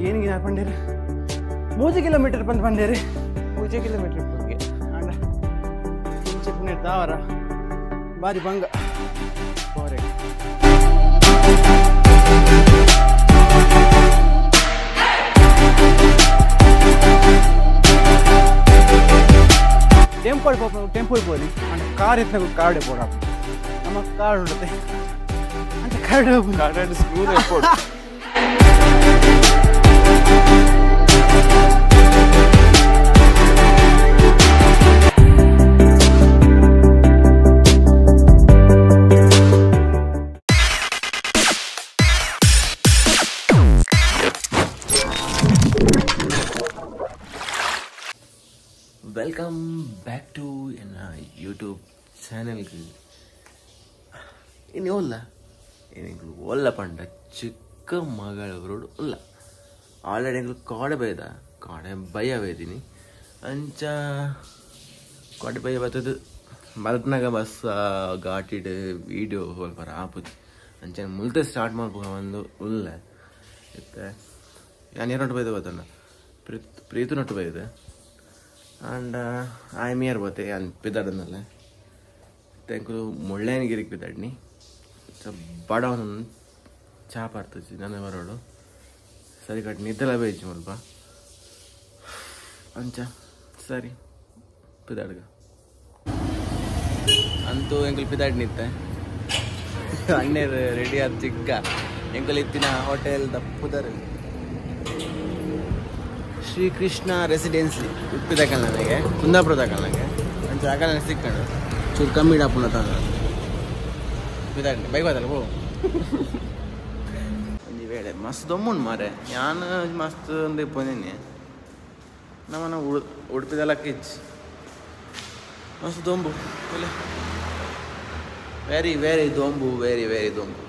ಏನಿಗೆ ಪಂಡೇರು 3 kilometre ಬಂದು ಪಂಡೇರು 3 kilometre ಬಗ್ಗೆ ಆಂಡ ಇಂಚೆ ದಾವರ ಬಾರಿ ಬಂಗ ಪೋರೆ ಟೆಂಪಲ್ ಟೆಂಪಲ್ ಪೋಲಿ ಅಂಡ ಕಾರ್ ಎತ್ತನ ಕಾರ್ಡೆ ಪೋಡ ನಮ್ಮ ಕಾರ್ ಉಂಟತೆ ಅಂಚ card card screw airport Welcome back to ಎನ್ನ ಯೂಟ್ಯೂಬ್ ಚಾನೆಲ್ಗೆ. ಇನ್ನು ಒಲ್ಲ ಏನಿಂಗ್ಳು ಒಲ್ಲ ಪಂಡ ಚಿಕ್ಕ ಮಗಳವರೋಡು ಒಲ್ಲ ಆಲ್ರೆಡಿ ಎಂಗ್ಳು ಕಾಡೆ ಬೈದ ಕಾಡೆ ಬಯ್ಯ ಬೈದೀನಿ ಅಂಚ ಕಾಡೆ ಬಯ್ಯ ಬರ್ತದೆ ಮಲ್ಪನಾಗ ಬಸ್ ಘಾಟಿಡ್ ವೀಡಿಯೋ ಸ್ವಲ್ಪ ಆಪುಜಿ ಅಂಚ ಮುಲ್ತೆ ಸ್ಟಾರ್ಟ್ ಮಾಡ್ಬೇಕು ಒಂದು ಉಲ್ಲ ಇತ್ತೆ ನಾನು ಏನೊಟ್ಟು ಬೈದೆ ಬತ್ತಣ್ಣ ಪ್ರೀತು ನೊಟ್ಟು ಬೈದೆ And I am here bote and pidadannalle ತೆಂಕು ಮುಳ್ಳಯ್ಯನಗಿರಿಗೆ ಪಿದಾಡ್ನಿ ಸೊ ಬಡವನ ಚಾ ಪಾರ್ತುಜಿ ನನ್ನ ಬರೋಳು ಸರಿ ಕಟ್ ನಿದ್ದೆಲ್ಲ ಬೇಯ್ಜಿ ಮುಲ್ಪ ಅಂಚ ಸರಿ ಪಿದಾಡ್ಗ ಅಂತೂ ಎಂಕುಲು ಪಿದಾಡ್ ನಿತ್ತೆ ಅಣ್ಣೇರು ರೆಡಿ ಆದ ಚಿಕ್ಕ ಎಂಕುಲು ಇತ್ತಿನ ಹೋಟೆಲ್ ದಪ್ಪುದರಲ್ಲಿ ಶ್ರೀ ಕೃಷ್ಣ ರೆಸಿಡೆನ್ಸಿ ಉಡುಪಿ ದಾಖಲೆ ನನಗೆ ಕುಂದಾಪುರ ದಾಖಲೆ ನನಗೆ ಅಂಚ ದಾಖಲೆ ಸಿಕ್ಕಣ ಚೂರು ಕಮ್ಮಿ ಡಾಪುನ ತಂದ ಬೈಕ್ ಬೈಕ್ ಪೋ ಒಂದು ವೇಳೆ ಮಸ್ತ್ ದೊಮ್ಮುಂಡು ಮಾರೆ ಯಾನು ಮಸ್ತ್ ಒಂದು ಪೋನೇನೆ ನಮ್ಮನ ಉಡುಪಿದೆಲ್ಲ ಕಿಚ್ ಮಸ್ತ್ ದೊಂಬು ಒಳ್ಳೆ ವೆರಿ ವೆರಿ ದೊಂಬು ವೆರಿ ವೆರಿ ದೊಂಬು.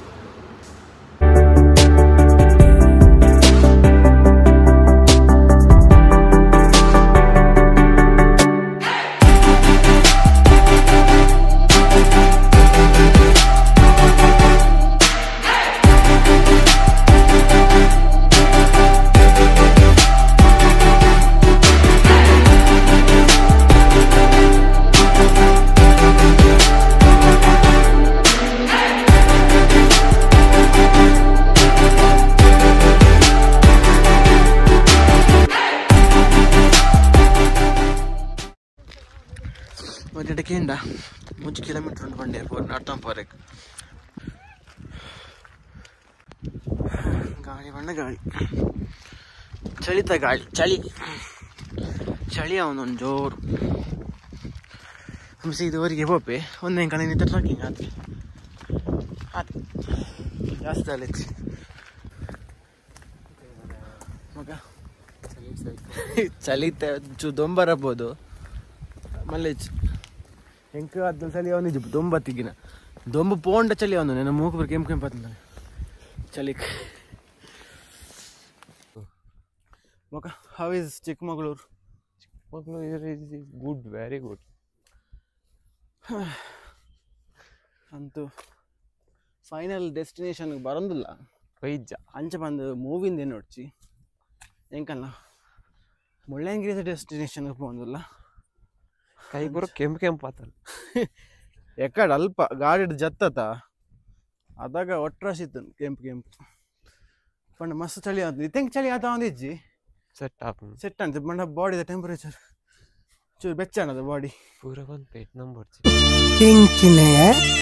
ಒಂದೆಡಕ್ಕೆಂಡ 3 ಕಿಲೋಮೀಟರ್ ಉಂಟು ಬಂಡೆ ನಡ್ತಾಂ ಪೋರೆಕ್ ಗಾಳಿ ಬಣ್ಣ ಗಾಳಿ ಚಳಿತ ಗಾಳಿ ಚಳಿ ಚಳಿ ಅವನೊಂದು ಜೋರು ಹಂಸ ಇದುವರೆಗೆ ಹೋಪೆ ಒಂದೇ ಕಡೆ ನಿಂತ ಟ್ರಕ್ಕಿಂಗ್ ಆತ ಆತ ಜಾಸ್ತಿ ಅಲ್ಲ ಮಗ ಚಳಿತ ಚೂ ದೊಂಬರಬೋದು ಮಲ್ಲೇಜ್ ಎಂಕ ಅದ್ರಲ್ಲಿ ಚಳಿ ಅವನಿಜ ದೊಂಬ ತಿಗ್ಗಿನ ದೊಂಬ ಪೋಂಡ ಚಳಿ ಅವನು ನನ್ನ ಮೂಗು ಬರ್ ಕೆಂಪು ಕೆಂಪು ಆತನ ಚಳಿ ಮಗ. How is Chikkamagaluru? Chikkamagaluru is good, very good. ಅಂತೂ ಫೈನಲ್ ಡೆಸ್ಟಿನೇಷನ್ ಬರೋದಿಲ್ಲ ಬೈಜ ಅಂಚ ಬಂದು ಮೂವಿಂದ ಏನು ನೋಡ್ಚಿ ಎಂಕಲ್ಲ ಮುಳ್ಳಯ್ಯನಗಿರಿ ಡೆಸ್ಟಿನೇಷನ್ಗೆ ಪೋಂದಿಲ್ಲ ಕೈ ಬರೋ ಕೆಂಪು ಕೆಂಪು ಆತಲ್ಲ ಎಕ್ಕಡ ಅಲ್ಪ ಗಾಡಿ ಜತ್ತತ ಅದಾಗ ಒಟ್ರಾಸಿತ್ತು ಕೆಂಪು ಕೆಂಪು ಪಂಡ ಮಸ್ತ್ ಚಳಿ ಆತ ಇತ್ತೆಂಗೆ ಚಳಿ ಆತ ಒಂದು ಇಜ್ಜಿ ಸೆಟ್ ಆಪ್ ಸೆಟ್ ಅಂತ ಬಂಡ ಬಾಡಿದ ಟೆಂಪರೇಚರ್ ಚೂರು ಬೆಚ್ಚ ಅನ್ನೋದು ಬಾಡಿ ಪೂರ ಒಂದು ಪೇಟ್ ನಂಬರ್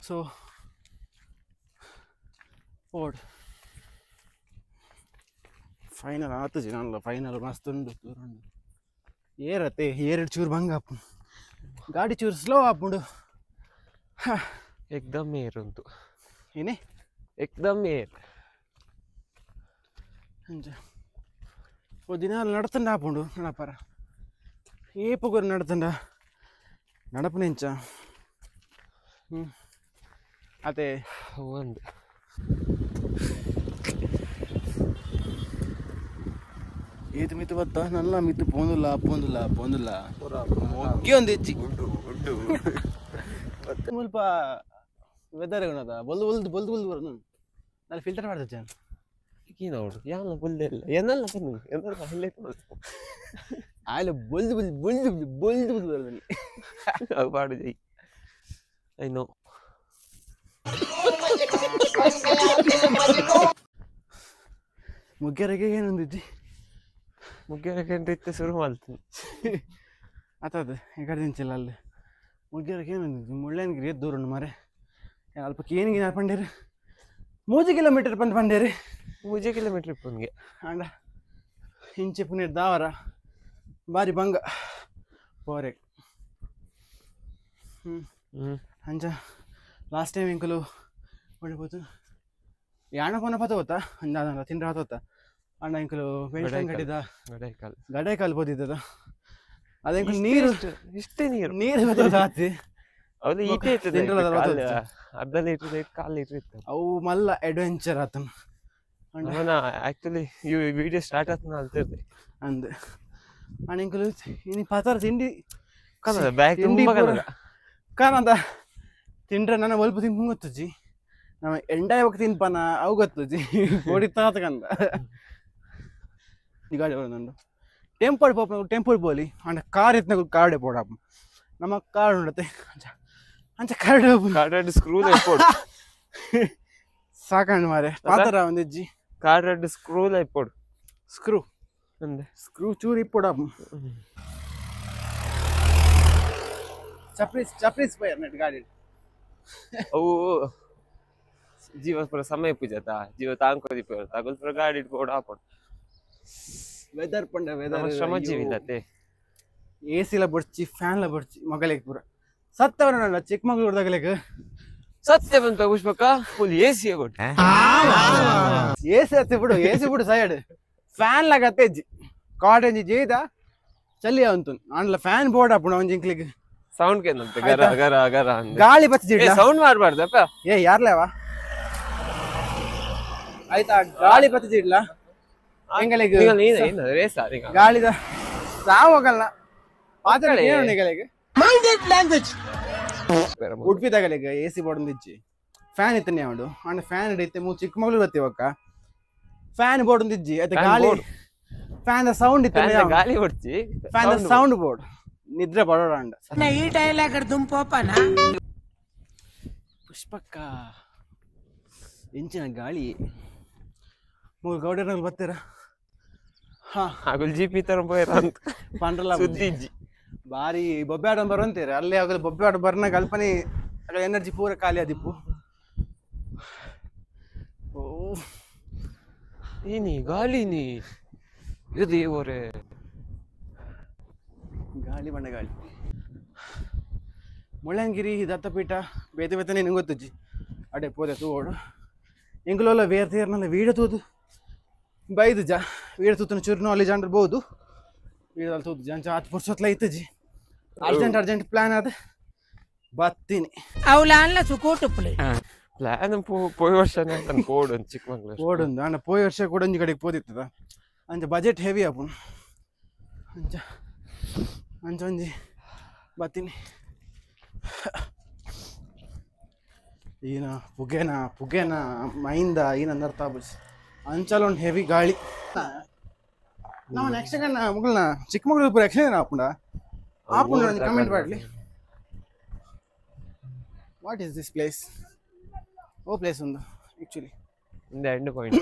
ಸೊ ಓಡ್ ಫೈನಲ್ ಆತು ಜಿ ನಾನು ಫೈನಲ್ ಮಸ್ತ್ ಉಂಡು ದೂರ ಉಂಡು ಏರತ್ತೆ ಏರಡು ಚೂರು ಭಂಗ ಆಪುಂಡು ಗಾಡಿ ಚೂರು ಸ್ಲೋ ಆಪುಂಡು. ಏಕ್ದಮ್ ಏರ್ ಉಂಟು ಏನೇ ಏಕ್ದಮ್ ಏರ್ ಅಂಚ ಓ ದಿನ ನಡತಂಡ ಆಪುಂಡು ನಡಪಾರ ಏಪುಗುರು ನಡತಂಡ ನಡಪನೆಂಚ ಹ್ಞೂ ಅದೇ ಒಂದು ಏತು ಮಿತ್ತು ಬತ್ತ ನಲ್ಲ ಮಿತ್ತು ಪೋಂದುಲ್ಲ ಪೋಂದುಲ್ಲ ಪೋಂದುಲ್ಲ ಮೊಗ್ಗೆ ಒಂದು ಹೆಚ್ಚಿ ಮುಲ್ಪ ವೆದರ್ ಗುಣದ ಬೊಲ್ದು ಬೊಲ್ದು ಬೊಲ್ದು ಬೊಲ್ದು ಬರೋದು ನಾನು ಫಿಲ್ಟರ್ ಮಾಡ್ದೆ. ಕೀನವಡು ಯಾನ ಬುಲ್ದೆಲ್ಲ ಏನಲ್ಲ ಬನ್ನು ಏನಲ್ಲ ಹೈಲೈಟ್ ಮಾಡ್ತು ಆಯ್ಲ ಬೊಲ್ದು ಬುಲ್ ಬೊಲ್ದು ಬೊಲ್ದು ಬುಲ್ ಬರ್ತದೆ ಅವು ಪಾಡು ಜೈ I know ಮುಗ್ಗರಿಗೆ ಏನೊಂದಿಜ್ಜಿ ಮುಗ್ಗರಿಗೆ ಇತ್ತೆ ಶುರು ಮಾಡ್ತೀನಿ ಆತದ ಈ ಕಡೆ ದಿಂಚಿಲ್ಲ ಅಲ್ಲಿ ಮುಗ್ಗರಿಗೆ ಏನೊಂದಿಜ್ಜಿ ಮುಳ್ಳಯ್ಯನಗಿರಿ ದೂರ ಉಂಡು ಮಾರೆ ಅಲ್ಪ ಕೇನಿಗೆ ಪಂಡೇರು 3 ಕಿಲೋಮೀಟರ್ ಬಂದು ಪಂಡೇರು 3 ಕಿಲೋಮೀಟರ್ ಇಪ್ಪನ್ಗೆ ಅಂಡ ಇಂಚೆ ಪುನೀರ್ ದಾವರ ಬಾರಿ ಬಂಗ ಪೋರೆ ಅಂಚ ಲಾಸ್ಟ್ ಟೈಮ್ ಎಂಕಲು ಒಳ್ಳೆ ಯಾಣ ಪೋನ ಪತ ಹೋತಾ ಅಂದ ತಿಂಡ್ರ ಹೋತ ಅಂಡ ಎಂಕಲು ಬೆಳ್ತಂಗಡಿದ ಗಡೈಕಾಲ್ ಗಡೈಕಾಲ್ ಪೋದಿದ್ದದ ಅದ ಎಂಕಲು ನೀರು ಇಷ್ಟೇ ನೀರು ನೀರು ಬತ್ತೋತ ಆತಿ ಅವನು ಈಟೆ ಇರ್ತದೆ ತಿಂಡ್ರಲ್ಲ ಅರ್ಧ ಲೀಟರ್ ಇಟ್ಟು ಕಾಲು ಲೀಟರ್ ಇತ್ತು ಅವು ಮಲ್ಲ ಅಡ್ವೆಂಚರ್ ಆತನ ಅವನ ಆಕ್ಚುಲಿ ಈ ವಿಡಿಯೋ ಸ್ಟಾರ್ಟ್ ಆತನ ಅಲ್ತಿರ್ದೆ ಅಂದ್ ಅಂಡ್ ಎಂಕಲು ಇನಿ ಪಾತಾರ ತಿಂಡಿ ಕನ್ನಡ ಬ್ಯಾಗ್ ತಿಂಡಿ ತುಂಬ ಪೂರ ಕನ್ನಡ ಕಾನಂದ ತಿಂಡ್ರೆ ನನ್ನ ಒಲ್ಪ ತಿನ್ಪು ಗೊತ್ತುಜಿ ನಮ್ಮ ಎಂಡಾಯ ಒಕ್ಕ ತಿನ್ಪನ ಅವು ಗೊತ್ತುಜಿ ಹೊಡಿತಾತ ಕಂದ ಈ ಗಾಡಿ ಬರೋದುಂಡು ಟೆಂಪೋಡ್ ಪೋಪ ಟೆಂಪೋಡ್ ಬೋಲಿ ಅಂಡ ಕಾರ್ ಇತ್ನ ಕಾರ್ಡೆ ಪೋಡಪ್ಪ ನಮ್ಮ ಕಾರ್ ಉಂಡತೆ ಅಂಚ ಅಂಚ ಕಾರ್ಡೆ ಕಾರ್ಡ್ ಸ್ಕ್ರೂ ಲೈಪೋಡು ಸಾಕಂಡು ಮಾರೆ ಪಾತರ ಒಂದಿಜ್ಜಿ ಕಾರ್ಡ್ ಸ್ಕ್ರೂ ಲೈಪೋಡು ಸ್ಕ್ರೂ ಅಂದೆ ಸ್ಕ್ರೂ ಚೂರು ಇಪ್ಪೋಡಪ್ಪ ಚಪ್ರೀಸ್ ಚಪ್ರೀಸ್ ಪೈರ್ ನೆಟ್ ಗಾಡಿ ಅವು ಜೀವ ಪೂರ ಸಮಯ ಪೂಜಾತ ಜೀವ ತಾಂಕೋದಿ ಪೂರ ತಗೊಲ್ ಪೂರ ಗಾಡಿ ಇಟ್ಕೊಂಡು ಹಾಪೋಡು ವೆದರ್ ಪಂಡ ನಮ್ಮ ವೆದರ್ ಶ್ರಮಜೀವಿ ಇಲ್ಲತೆ ಎ ಸಿಲ ಬಡ್ಚಿ ಫ್ಯಾನ್ ಲ ಬಡ್ಚಿ ಮಗಳಿಗೆ ಪೂರ ಸತ್ತವರ ಚಿಕ್ಕಮಗಳೂರದಾಗಲೇಕ ಸತ್ಯ ಬಂತ ಪುಷ್ಪಕ್ಕ ಫುಲ್ ಎ ಸಿ ಕೊಟ್ಟು ಎ ಸಿ ಹತ್ತಿ ಬಿಡು ಎ ಸಿ ಬಿಡು ಸೈಡ್ ಫ್ಯಾನ್ ಲಾಗತ್ತೆ ಕಾಟೇಜ್ ಜೀತ ಚಲಿ ಅಂತು ಆಂಡ್ಲ ಫ್ಯಾನ್ ಬೋರ್ಡ್ ಅಪ್ಪಣ ಒಂಜಿ ಇಂಕ್ಲಿಗ್ ಸೌಂಡ್ ಕೇಂದಂತೆ ಗರ ಗರ ಗರ ಅಂದೆ ಗಾಳಿ ಬಚ್ಚಿಡ್ಲ ಸೌಂಡ್ ಮಾಡಬಾರ್ದಪ್ಪ ಏ ಯಾರ್ಲೇವ ಆಯ್ತಾ ಗಾಳಿ ಬತ್ತಿಡ್ಲ ಎಂಗಳಿಗೆ ರೇಸ ಗಾಳಿದ ಸಾವಾಗಲ್ಲ ಪಾತ್ರ ಏನು ನಿಗಳಿಗೆ ಉಡುಪಿ ತಗಲಿಗ ಎ ಸಿ ಬೋರ್ಡ್ ಇಜ್ಜಿ ಫ್ಯಾನ್ ಇತ್ತನೆ ಅವಡು ಅಂಡ್ ಫ್ಯಾನ್ ಹಿಡಿತೆ ಮೂ ಚಿಕ್ಕಮಗಳೂರು ಬತ್ತಿ ಒಕ್ಕ ಫ್ಯಾನ್ ಬೋರ್ಡ್ ಇಜ್ಜಿ ಆಯ್ತಾ Fan ಗಾಳಿ board. Fan sound ಇತ್ತು ಗಾಳಿ ಹೊಡ್ಚಿ ಫ್ಯಾನ್ ಸೌಂಡ್ ಬೋರ್ಡ್ ನಿದ್ರೆ ಬಡೋಡ ಅಂಡ ಈ ಡೈಲಾಗ್ ದುಂಪೋಪನ ಪುಷ್ಪಕ್ಕ ಇಂಚಿನ ಗಾಳಿ ಮೂರು ಗೌಡರಲ್ಲಿ ಬರ್ತೀರ ಹಾ ಆಗುಲ್ ಜಿ ಪಿ ತರ ಪೋಯರ ಅಂತ ಪಂಡ್ರಲ್ಲ ಸುದ್ದಿ ಇಜ್ಜಿ ಬಾರಿ ಬೊಬ್ಬೆ ಆಡ ಬರಂತೀರ ಅಲ್ಲಿ ಆಗಲು ಬೊಬ್ಬೆ ಆಡ ಬರ್ನ ಕಲ್ಪನೆ ಎನರ್ಜಿ ಪೂರ ಖಾಲಿ ಆದಿಪ್ಪು ಓ ಏನಿ ಗಾಳಿನಿ ಇದು ದೇವರೇ ಗಾಳಿ ಬಣ್ಣ ಗಾಳಿ ಮುಳ್ಳಂಗಿರಿ ದತ್ತಪೀಠ ಬೇತೆ ಬೇತನೆ ನಿಂಗೆ ಗೊತ್ತುಜ್ಜಿ ಅಡೆ ಪೋದೆ ತೂವೋಡು ಎಂಗುಲೋಲ ವೇರ್ ತೇರ್ನಲ್ಲ ವೀಡ ತೂದು ಬೈದು ಜ ವೀಡ ತೂತನ ಚೂರ್ನು ಅಲ್ಲಿ ಜಾಂಡಿರ್ಬೋದು ವೀಡದಲ್ಲಿ ತೂದು ಜಂಚ ಆತ್ ಪುರ್ಸೊತ್ಲ ಇತ್ತುಜಿ ಅರ್ಜೆಂಟ್ ಅರ್ಜೆಂಟ್ ಪ್ಲ್ಯಾನ್ ಆದ ಬತ್ತೀನಿ ಅವಳ ಸುಕೋಟುಪ್ಪಲೆ ಪ್ಲಾನ್ ಪೋಯ್ ವರ್ಷನೇ ಅಂತ ಪೋಡು ಅಂತ ಚಿಕ್ಕಮಂಗ್ಳೂರು ಓಡೊಂದು ಅಂಡ ಪೋಯ್ ವರ್ಷ ಕೂಡ ಒಂಜಿ ಕಡೆಗೆ ಪೋದಿತ್ತದ ಅಂಚ ಬಜೆಟ್ ಹೆವಿ ಆಪುಂಡು ಅಂಚ ಅಂಚ ಒಂಜಿ ಬತ್ತೀನಿ ಈನ ಪುಗೆನ ಪುಗೆನ ಮೈಂದ ಈನ ನರ್ತಾ ಬಸ್ ಅಂಚಲ ಒಂದು ಹೆವಿ ಗಾಳಿ ನಾವು ನೆಕ್ಸ್ಟ್ ಕಣ್ಣ ಮುಗಲ್ನ ಚಿಕ್ಕಮಗಳೂರು ಪೂರ ಯಕ್ಷಗಾನ ಆಪುಂಡ ಆಪುಂಡ ಒಂದು ಕಮೆಂಟ್ ಮಾಡಲಿ what is this place oh place ಒಂದು ಆ್ಯಕ್ಚುಲಿ ಒಂದು ಎಂಡ್ ಪಾಯಿಂಟ್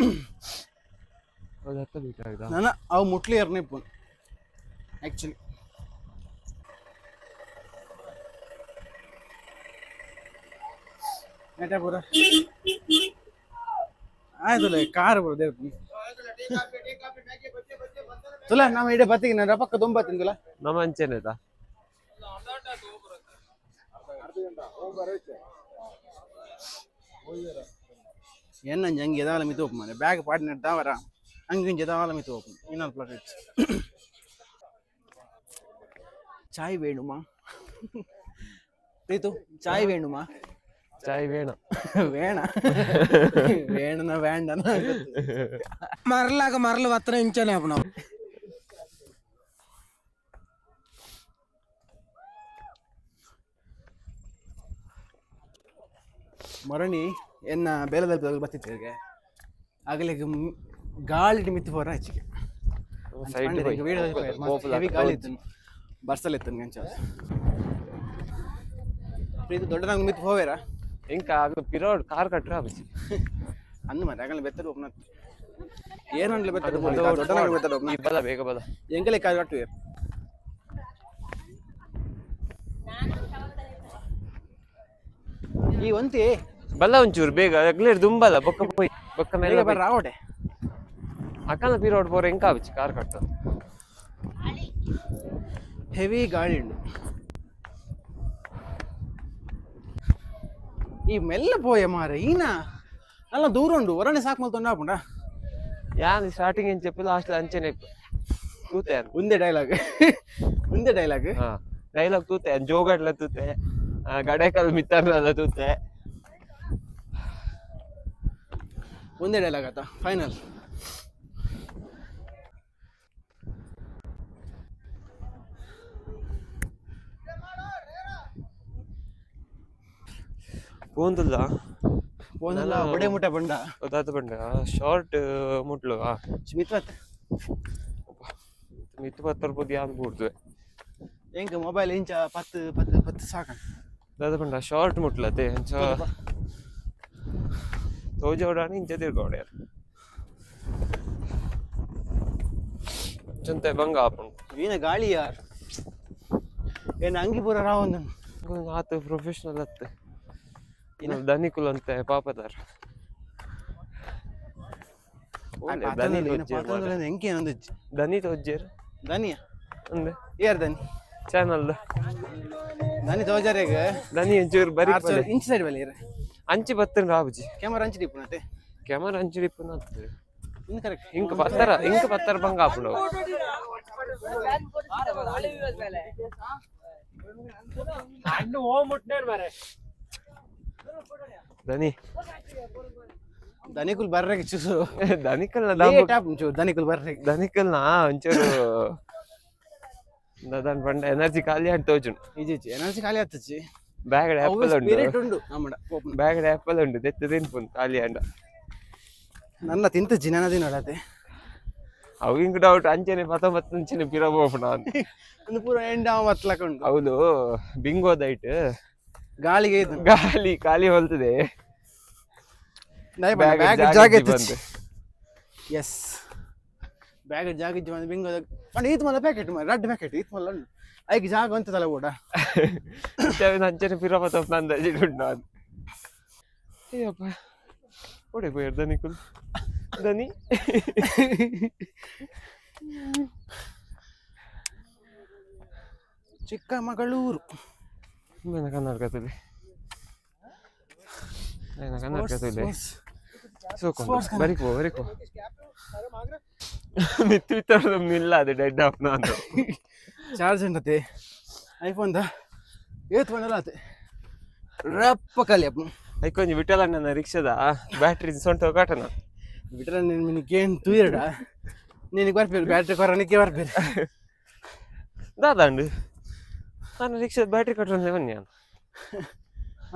ಅದು ಹತ್ತ ಬೇಕಾಗ್ದ ನನ್ನ ಅವು ಮುಟ್ಲಿ ಎರ್ನಿಪ್ಪು ಆ್ಯಕ್ಚುಲಿ ಏಟ ಪೂರ ಆಯ್ತಲ್ಲ ಕಾರ್ ಬರೋದೇ ತುಲ ನಮ್ಮ ಇಡೀ ಬತ್ತಿಗೆ ನಾನು ಪಕ್ಕ ತುಂಬತ್ತೀನಿ ತುಲ ನಮ್ಮ ಅಂಚೆನೇತಾ ಎನ್ನಂಜಿ ಹಂಗೆ ಎದಾಲ ಮಿತು ಓಪನ್ ಮನೆ ಬ್ಯಾಗ್ ಪಾಡಿನ ದಾವರ ಹಂಗಿಂಜಿ ಎದಾಲ ಮಿತು ಓಪನ್ ಇನ್ನೊಂದು ಪ್ಲಾಟ್ ಚಾಯ್ ವೇಣುಮಾ ಪ್ರೀತು ಚಾಯ್ ವೇಣುಮಾ ಚಾಯ್ ಬೇಣ ವೇಣ ವೇಣನ ವೇಂಡನ ಮರಲಾಗ ಮರಲು ವತ್ತನ ಇಂಚನೆ ಅಪ್ಪನ ಮರಣಿ ಎನ್ನ ಬೇಲದಲ್ಲಿ ಬತ್ತಿತ್ತು ಆಗಲೇ ಗಾಳಿ ಮಿತ್ತು ಪೋರ ಹೆಚ್ಚಿಗೆ ಹೆವಿ ಗಾಳಿ ಇತ್ತು ಬರ್ಸಲ್ ಇತ್ತು ಗಂಚ ಪ್ರೀತಿ ದೊಡ್ಡದಂಗ ಮಿತ್ತು ಹೋವೇರಾ ಇಂಕ ಅದು ಪಿರೋಡ್ ಕಾರ್ ಕಟ್ರ ಅಬಿಸಿ ಅಂದು ಮತ್ತೆ ಆಗಲ್ಲ ಬೆತ್ತದ ಒಬ್ಬನ ಏನನ್ಲ ಬೆತ್ತದ ದೊಡ್ಡದಂಗ ಬೆತ್ತದ ಒಬ್ಬನ ಬಲ ಬೇಗ ಬಲ ಎಂಕಲೆ ಕಾರ್ ಕಟ್ಟುವೆ ಈ ಒಂತಿ ಬಲ್ಲ ಒಂಚೂರು ಬೇಗ ಅಗ್ಲೇರ್ ದುಂಬಲ್ಲ ಬೊಕ್ಕ ಪೋಯ್ ಬೊಕ್ಕ ಮೇಲೆ ಬರ್ರ ಆವಡೆ ಅಕ್ಕನ ಪಿರೋಡ್ ಪೋರ ಎಂಕ ಅಬಿಸಿ ಕಾರ್ ಕಟ್ಟ ಹೆವಿ ಗಾಳಿ ಉಂಡು ಈ ಮೆಲ್ಲ ಪೋಯ ಮಾರ ಈನ ಅಲ್ಲ ದೂರ ಉಂಡು ಹೊರನೆ ಸಾಕು ಮಲ್ ತೊಂಡ ಆಪುಂಡ ಯಾನ್ ಸ್ಟಾರ್ಟಿಂಗ್ ಏನ್ చెప్పి ಲಾಸ್ಟ್ ಅಂಚೆನೆ ತೂತೆ ಒಂದೇ ಡೈಲಾಗ್ ಒಂದೇ ಡೈಲಾಗ್ ಹಾ ಡೈಲಾಗ್ ತೂತೆ ಜೋಗಡ್ಲ ತೂತೆ ಗಡೆಕಲ್ ಮಿತ್ತರ್ಲ ತೂತೆ ಒಂದೇ ಡೈಲಾಗ್ ಆತ ಫೈನಲ್ ಪೋಂದುಲ್ಲ ಪೋಂದುಲ್ಲ ಬಡೆ ಮುಟ್ಟ ಬಂಡ ಗೊತ್ತಾತ ಬಂಡ ಶಾರ್ಟ್ ಮುಟ್ಲು ಮಿತ್ವತ್ ಮಿತ್ತು ಪತ್ತರ್ಬೋದು ಯಾನ್ ಬೂಡ್ದು ಎಂಕ ಮೊಬೈಲ್ ಇಂಚ ಪತ್ತು ಪತ್ತು ಪತ್ತು ಸಾಕ ದಾದ ಬಂಡ ಶಾರ್ಟ್ ಮುಟ್ಲತೆ ಅಂಚ ತೋಜೋಡಾಣಿ ಇಂಚ ತಿರ್ಗೋಡೆ ಚಂತೆ ಬಂಗ ಆಪುಂಡು ವೀನ ಗಾಳಿ ಯಾರ್ ಏನು ಅಂಗಿಪುರ ರಾವ್ ಆತ ಪ್ರೊಫೆಷನಲ್ ಅತ್ತೆ ಇನ್ನು ದನಿಕುಲ್ ಅಂತೆ ಪಾಪದಾರ ದನಿ ತೋಜ್ಜೇರ್ ದನಿಯ ಅಂದೆ ಯಾರ್ ದನಿ ಚಾನಲ್ ದನಿ ತೋಜಾರೆಗ್ ದನಿ ಒಂಚೂರು ಬರಿ ಇಂಚ್ ಸೈಡ್ ಬಲ್ಲಿ ಅಂಚಿ ಬತ್ತನ್ ರಾಬುಜಿ ಕ್ಯಾಮರಾ ಅಂಚಿ ಡಿಪ್ಪುನತೆ ಕ್ಯಾಮರಾ ಅಂಚಿ ಡಿಪ್ಪುನ ಇನ್ನು ಕರೆಕ್ಟ್ ಇಂಕ ಪತ್ತರ ಇಂಕ ಪತ್ತರ ಬಂಗ ಆಪುಂಡು ದನಿ ದನಿಕುಲ್ ಬರ್ರೆಗೆ ಚೂಸು ದನಿಕಲ್ನ ಟಾಪ್ ಚೂರು ದನಿಕುಲ್ ಬರ್ರೆಗೆ ದನಿಕಲ್ನ ಒಂಚೂರು ದಾನ್ ಪಂಡ ಎನರ್ಜಿ ಖಾಲಿ ಆಡ್ ತೋಜುಂಡು ಇಜಿ ಎನರ್ಜಿ ಖಾಲಿ ಆತಚಿ ಬ್ಯಾಗಡ್ ಆಪಲ್ ಉಂಡು ಸ್ಪಿರಿಟ್ ಉಂಡು ನಮ್ಮಡ ಬ್ಯಾಗಡ್ ಆಪಲ್ ಉಂಡು ದೆತ್ತ ತಿನ್ಪುಂಡು ಖಾಲಿ ಅಂಡ ನನ್ನ ತಿಂತಜ್ಜಿ ನನ್ನ ತಿನ್ನೋಡತೆ ಅವು ಇಂಕ್ ಡೌಟ್ ಅಂಚೆನೆ ಪತ ಮತ್ತ ಅಂಚೆನೆ ಪಿರ ಪೋಪುಣ ಒಂದು ಪೂರ ಎಂಡ್ ಮತ್ಲಕೊಂಡು ಹೌದು ಬಿಂಗೋ ದೈಟ್ ಗಾಳಿಗೆ ಗಾಳಿ ಖಾಲಿ ಹೊಲ್ತದೆ ಬ್ಯಾಗ್ ಜಾಗ ಎಸ್ ಬ್ಯಾಗ್ ಜಾಗ ಇಜ್ಜಿ ಬಂದು ಬಿಂಗೋ ಪಂಡ ಈತ್ ಮಲ್ಲ ಪ್ಯಾಕೆಟ್ ಮಾರ ರಡ್ಡ್ ಪ್ಯಾಕೆಟ್ ಈತ್ ಮಲ್ಲ ಉಂಡು ಐಕ್ ಜಾಗ ಅಂತದಲ್ಲ ಓಡ ಅಂಚೆನೆ ಪಿರ ಪತ ಅಂದಾಜಿ ಉಂಡು ಅದು ಅಯ್ಯಪ್ಪ ಓಡೆ ಪೋಯರ್ ದನಿಕುಲ್ ದನಿ ಚಿಕ್ಕಮಗಳೂರು ಕರ್ನಾಟಕದಲ್ಲಿ ಕರ್ನಾಟಕದಲ್ಲಿ ಸೋಕೊಂಡು ಬರಿಕೋ ಬರಿಕೋ ಮಿತ್ತು ಇಲ್ಲ ಅದು ಡೆಡ್ ಆಫ್ ನಾನು ಚಾರ್ಜ್ ಉಂಟತೆ ಐಫೋನ್ the ಏತ್ ಬಂದಲ್ಲ ಆತೆ ರಪ್ಪ ಖಾಲಿ ಅಪ್ಪ ಐಕೊಂಜಿ ಬಿಟ್ಟಲ್ಲ ನನ್ನ ರಿಕ್ಷಾದ ಬ್ಯಾಟ್ರಿ ಸೊಂಟ ಕಾಟನ ಬಿಟ್ಟರೆ ನಿನಗೇನು ತೂಯಡ ನಿನಗೆ ಬರ್ಬೇರು ಬ್ಯಾಟ್ರಿ ಕೊರನಿಕ್ಕೆ ಬರ್ಬೇರು ದಾದಾಂಡು ನಾನು ರಿಕ್ಷಾದ ಬ್ಯಾಟ್ರಿ ಕಟ್ಟೋಣ ಬನ್ನಿ ನಾನು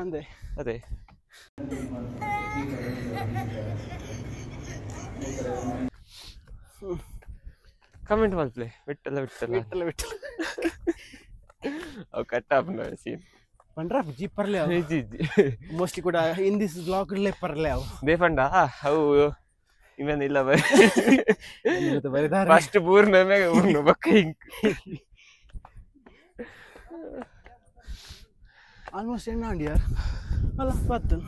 ಅಂದೆ ಅದೇ ಕಮೆಂಟ್ ಮಲ್ಪ್ಲೆ ಬಿಟ್ಟಲ್ಲ ಬಿಟ್ಟಲ್ಲ ಬಿಟ್ಟಲ್ಲ ಬಿಟ್ಟಲ್ಲ ಅವು ಕಟ್ ಆಪುಂಡು ಸೀನ್ ಪಂಡ್ರ ಜಿ ಪರ್ಲೆ ಅವು ಜಿ ಜಿ ಮೋಸ್ಟ್ಲಿ ಕೂಡ ಇನ್ this block ಇಡ್ಲೆ ಪರ್ಲೆ ಅವು ದೇಪಂಡ ಅವು ಇವೇನಿಲ್ಲ ಬರೀ ಬರೀದಾರೆ ಫಸ್ಟ್ ಬೂರ್ನ ಮ್ಯಾಗ ಊರ್ನ ಬೊಕ್ಕ ಇಂಕ್ ಆಲ್ಮೋಸ್ಟ್ ಎಣ್ಣ ಅಂಡಿಯಾರ್ ಅಲ್ಲ ಬತ್ತನ್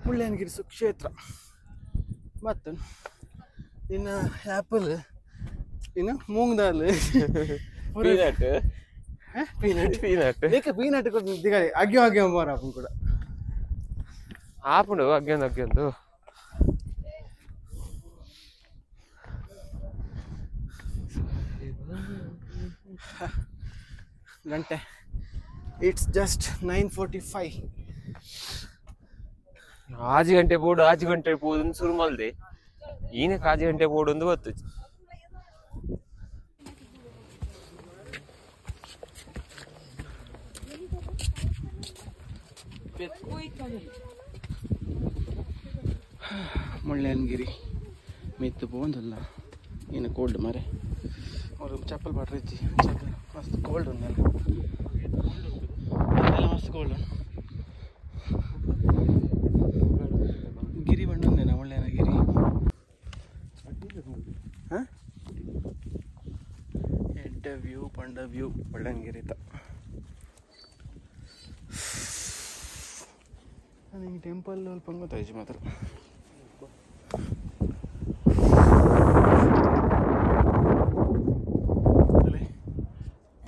ಮುಳ್ಳಯ್ಯನಗಿರಿ ಸುಕ್ಷೇತ್ರ ಬತ್ತನ್ ಇನ್ನು ಆ್ಯಪಲ್ ಇನ್ನು moong dal peanut peanut peanut ಏಕೆ ಪೀನಟ್ ದಿಗಾರಿ ಅಗ್ಯೋ ಅಗ್ಯೋ ಮೋರ ಆಪುಂಡು ಕೂಡ ಆಪುಂಡು ಅಗ್ಯೊಂದು ಅಗ್ಯೊಂದು ಗಂಟೆ it's just 9:45 ಆಜಿ ಗಂಟೆ ಬೋಡು ಆಜಿ ಗಂಟೆ ಪೋದು ಶುರು ಮಲ್ದೆ ಈನಕ್ಕೆ ಆಜಿ ಗಂಟೆ ಬೋಡು ಒಂದು ಗೊತ್ತು ಮುಳ್ಳಯ್ಯನಗಿರಿ ಮಿತ್ತು ಪೋಂದಲ್ಲ ಏನು ಕೋಲ್ಡ್ ಮರೆ ಅವ್ರು ಚಪ್ಪಲ್ ಪಾಟ್ರೆ ಇಜ್ಜಿ ಮಸ್ತ್ ಕೋಲ್ಡ್ ಉಂಡು ಎಲ್ಲ ಮಸ್ತ್ ಕೋಲ್ಡ್ ಉಂಡು. ಗಿರಿ ಬಣ್ಣೊಂದೇನಾ ಒಳ್ಳೆಯನ ಗಿರಿ. ಹಾಂ ಎಡ್ಡೆ ವ್ಯೂ ಪಂಡ ವ್ಯೂ ಒಳ್ಳಂಗಿರಿತ. ನನಗೆ ಟೆಂಪಲ್ ಅಲ್ಪ ಗೊತ್ತಾಯ್ತು ಮಾತ್ರ.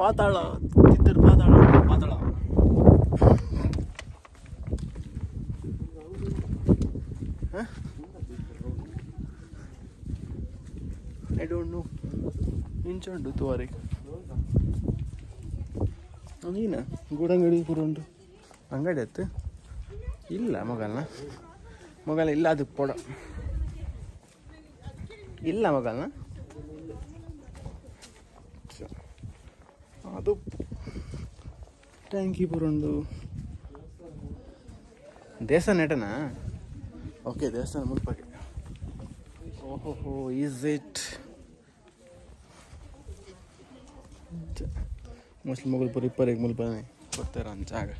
ಪಾತಾಳ ತಿತ್ತೂರು ಪಾತಾಳ ಪಾತಾಳ. I don't know. ಇಂಚುಂಡು ತುವಾರಿಗೆ ನೀನ ಗೂಡಂಗಡಿ ಪೂರ ಉಂಟು. ಅಂಗಡಿ ಅತ್ತು ಇಲ್ಲ ಮೊಗಲ್ನ ಮೊಗಲ ಇಲ್ಲ ಅದು ಪೊಡ ಇಲ್ಲ ಮೊಗಲ್ನ ಅದು ಟ್ಯಾಂಕಿ ಪೂರ ಉಂಡು. ದೇವಸ್ಥಾನ ಎಟನಾ? ಓಕೆ ದೇವಸ್ಥಾನ ಮುಲ್ಪಕ್ಕೆ. ಓಹೋ is it mostly ಮೊಗಲ್ ಪೂರ ಇಪ್ಪರಿಗೆ ಮುಲ್ಪನೆ ಕೊಡ್ತಾರ ಅಂಚಾಗ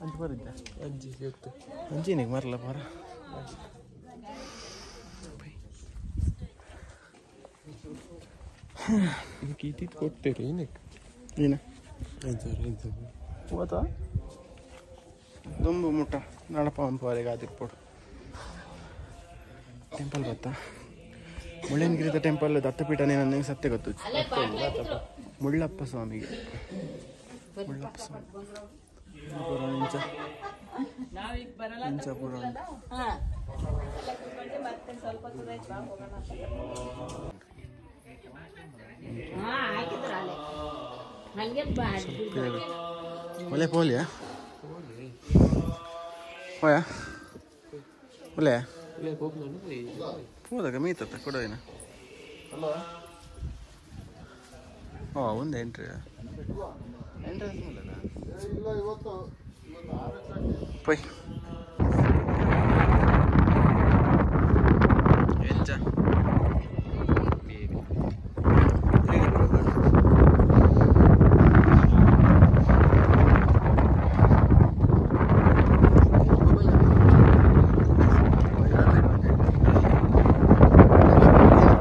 ಅಂಚು ಬರಿದ್ದ ಅಂಜಿ ಗೊತ್ತು ಅಂಚಿನಿಗೆ ಮರಲ್ಲ ಪರ. ಇದಕ್ಕೆ ಇತ್ತಿತ್ತು ಕೊಡ್ತೀರಿ ಏನಕ್ಕೆ ಏನ 5,000 ಹೋತಾ ದುಂಬು ಮುಟ್ಟ ನಡಪ ಅಂಪವರೆಗೆ ಆದಿಪ್ಪೋಡು ಟೆಂಪಲ್ ಗೊತ್ತಾ? ಮುಳ್ಳಯ್ಯನಗಿರಿದ ಟೆಂಪಲ್ ದತ್ತಪೀಠನೇ ನನಗೆ ಸತ್ಯ ಗೊತ್ತು. ಮುಳ್ಳಪ್ಪ ಸ್ವಾಮಿಗೆ ಮುಳ್ಳಪ್ಪ ಸ್ವಾಮಿ ಪೂರ ಇಂಚ ಇಂಚ ಪೂರ ಉಂಟು. ಒಲೆ ಪೋಲಿಯಾ ಹೋಯ ಒಲೆ ಹೋದಾಗ ಮೀತತ್ತ ಕೊಡೋಯಿನ. ಓ ಒಂದು ಎಂಟ್ರಿ ಎಂಟ್ರೆನ್ಸ್ ಮೂಲಕ ಪೊಯ್ ಎಂಚ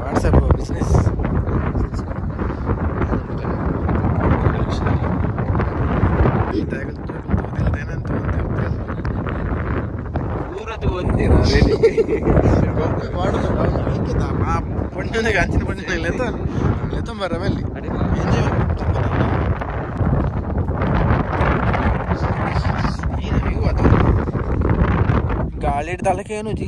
ವಾಟ್ಸಪ್ ಬಿಸ್ನೆಸ್ ಅಂಚಿನ ಪೊಣ್ಣು ಲೆತ್ತಂಬರ ಮೇಲೆ ಗಾಳಿ ಹಿಡ್ದಲಕ್ಕೆ ಏನು ಜಿ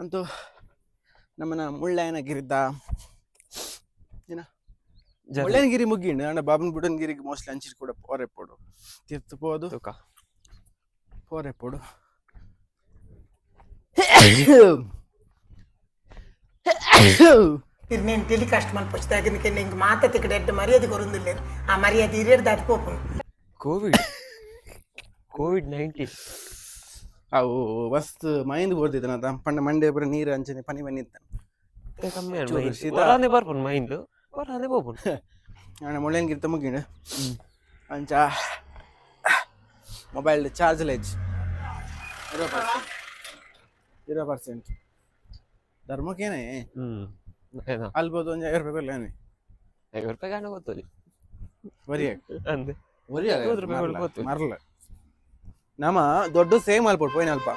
ಅಂತೂ ನಮ್ಮನ ಮುಳ್ಳಯ್ಯನಗಿರಿದ್ದ ಏನ ಮುಳ್ಳಯ್ಯನಗಿರಿ ಮುಗ್ಗಿಂಡು ಅಂಡ ಬಾಬನ್ ಬುಡನ್ಗಿರಿಗೆ ಮೋಸ್ಟ್ಲಿ ಅಂಚಿರ್ ಕೂಡ ಪೋರೆಪೋಡು ತೀರ್ಥ ಪೋದು ಪೋರೆಪೋಡು. నేను టెలికాస్ట్ మల్పొచ్చి ఇంక మాత ఇక్కడ ఎడ్డ మర్యాద కొరుంది లేదు. ఆ మర్యాద ఇరేడు దాటిపోపు. ಕೋವಿಡ್-19 ಅವು ಮಸ್ತ್ ಮೈಂದ್ ಬೋರ್ದಿತ್ತು ನಾ ಪಂಡ ಮಂಡೆ ಪೂರ ನೀರು ಅಂಚನೆ ಪನಿ ಪನಿ ಇತ್ತು. ವರಾನೆ ಬರ್ಪುಂಡು ಮೈಂದ್ ವರಾನೆ ಪೋಪುಂಡು. ನಾನು ಮುಳ್ಳಯ್ಯನಗಿರಿ ಮುಗಿಂಡು ಅಂಚ ಮೊಬೈಲ್ ಚಾರ್ಜ್ ಲೇಜ್ 0% ಧರ್ಮಕ್ಕೇನೆ ಅಲ್ಬೋದು ಒಂದು 50 ರೂಪಾಯಿ ಕೊಡ್ಲೇನೆ. 50 ರೂಪಾಯಿ ಕಾಣ ಗೊತ್ತಲ್ಲಿ ಒರಿಯಾಗ ಒರಿಯಾಗ ಮರಲ ನಮ್ಮ ದೊಡ್ಡ ಸೇಮ್ ಅಲ್ಪೋಡು ಪೋಯಿನ ಅಲ್ಪ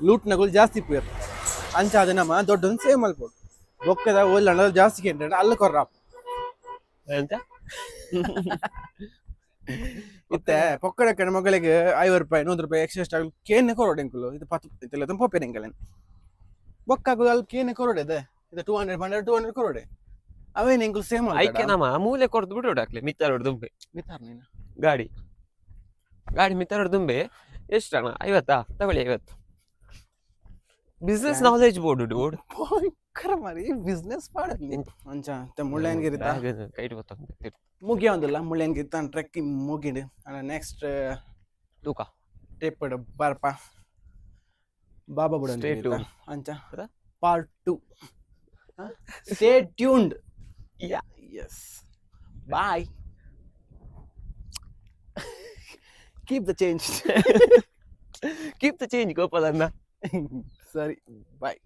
ಲೂಟ್ನಗಳು ಜಾಸ್ತಿ ಪೋಯರ್ ಅಂಚಾದ ನಮ್ಮ ದೊಡ್ಡ ಸೇಮ್ ಅಲ್ಪೋಡು ಬೊಕ್ಕದ ಓಲ್ ಜಾಸ್ತಿ ಕೇಂದ್ರ ಅಲ್ಲ ಕೊರ್ರ ಎಂತ ಇತ್ತೆ ಪೊಕ್ಕಡ ಕಡೆ ಮಗಳಿಗೆ 50 ರೂಪಾಯಿ 100 ರೂಪಾಯಿ ಎಕ್ಸ್ಟ್ರಾ ಆಗಲು ಕೇನೆ ಕೊರೋಡು ಎಂಕುಲು ಇದು ಪತ್ತು ಇತ್ತೆಲ್ಲ ಪೋಪೇನೆ ಎಂಕಲೇನು ಬೊಕ್ಕಾಗು ಅಲ್ಲಿ ಕೇನೆ ಕೊರೋಡೆ ಇದೆ ಇದು 200 100 200 ಕೊರೋಡೆ ಅವೇನು ಎಂಕುಲು ಸೇಮ್ ಐಕೆ ನಮ್ಮ ಮೂಲೆ ಕೊರ್ದು ಬಿಡೋಡು ಹಾಕ್ಲೆ ಮಿತ್ತಾರೋಡು ದುಂಬೆ ಮಿತ್ತಾರ ನೀನು ಗಾಡಿ ಗಾಡಿ ಮಿತ್ತಾರೋಡು ದುಂಬೆ ಎಷ್ಟಣ್ಣ 50 ತಗೊಳ್ಳಿ 50 business knowledge board board ಚಕ್ಕರ ಮಾರಿ ಬಿಸ್ನೆಸ್ ಮಾಡಲಿ ಅಂಚ ಮುಳ್ಳಯ್ಯನಗಿರಿತ ಕೈಟ್ ಗೊತ್ತಂತೆ. ಮುಗಿಯೊಂದಿಲ್ಲ ಮುಳ್ಳಯ್ಯನಗಿರಿತ ಟ್ರೆಕ್ಕಿಂಗ್ ಮುಗಿಂಡು. ನೆಕ್ಸ್ಟ್ ತೂಕ ಟೇಪಡ್ ಬರ್ಪ ಬಾಬಾ ಬುಡನ್. Stay tuned. ಅಂಚ part 2, stay tuned. Yeah. Yes, bye, keep the change. Keep the change ಗೋಪಾಲಣ್ಣ. ಸರಿ, ಬಾಯ್.